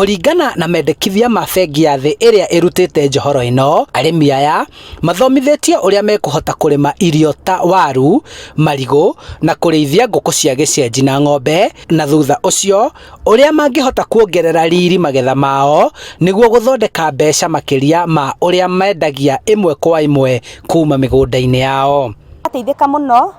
Kũringana na mendekithia ma bengi ya thĩ ĩrĩa ĩrutĩte njohero ĩno, arĩmi aya mathomithĩtio ũrĩa mekũhota kũrĩma irio ta waru, marigũ na kũrĩithia ngũkũ cia gĩcenji na ng'ombe, na thutha ũcio ũrĩa mangĩhota kuongerera riri magetha mao nĩguo gũthondeka mbeca makĩria ma ũrĩa mendagia ĩmwe kwa ĩmwe kuma mĩgũnda-inĩ yao. Teithĩka mũno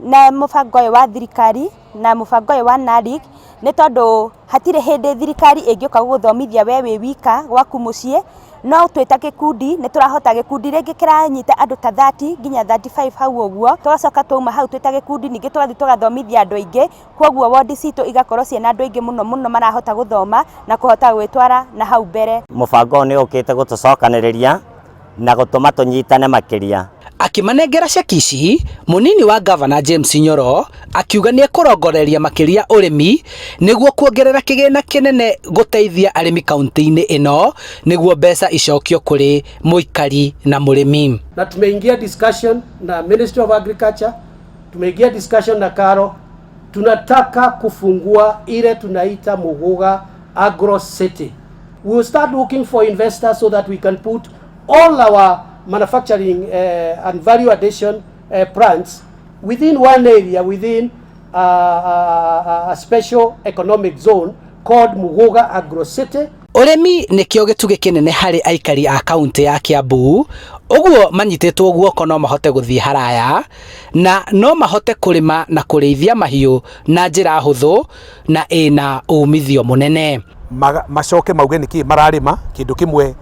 na mũbango ũyũ wa thirikari na mũbango ũyũ wa NARIC, nĩ tondũ hatirĩ hĩndĩ thirikari ĩngĩũka gũgũthomithia we wĩ wika gwaku mũciĩ. No twĩ ta gĩkundi nĩ tũrahota, gĩkundi rĩngĩ kĩranyita andũ ta 30 nginya 35 hau ũguo. Tũgacoka twauma hau twĩ ta gĩkundi, ningĩ tũgathiĩ tũgathomithia andũ aingĩ. Koguo wondi citũ igakorwo ciĩna andũ aingĩ mũno mũno marahota gũthoma na kũhota gwĩtwara na hau mbere. Mũbango ũyũ nĩ ũkĩte gũtũcokanĩrĩria na gũtũma tũnyitane makĩria. Akĩmanengera ceki ici, mũnini wa ngavana James Nyoro akiuga nĩ ekũrongoreria makĩria ũrĩmi nĩguo kuongerera kĩgĩna kĩnene gũteithia arĩmi kaunti-inĩ ĩno nĩguo mbeca icokio kũrĩ mũikari na mũrĩmi. Na tumeingia discussion na Ministry of Agriculture, tumeingia discussion na KALRO. Tunataka kufungua ile tunaita Muguga Agro City. We will start looking for investors so that we can put all our manufacturing and value addition plants within one area, within a special economic zone called Muguga Agro City. Ũrĩmi nĩkĩo gĩtugĩ kĩnene harĩ aikari a kaunti ya Kiambu, ũguo manyitĩtwo guoko no mahote gũthiĩ haraya na no mahote kũrĩma na kũrĩithia mahiũ na njĩra hũthũ na ĩna umithio mũnene. Macoke mauge nĩkĩ mararĩma kĩndũ kĩmwe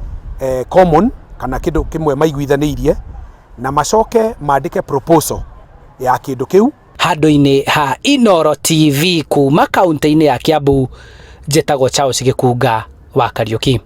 common kana kĩndũ kĩmwe maiguithanĩirie, na macoke mandĩke proposal ya kĩndũ kĩu. Handũ-inĩ ha Inooro TV kuma kaunti-inĩ ya Kiambu, njĩtagwo Charles Gĩkunga wa Kariũki.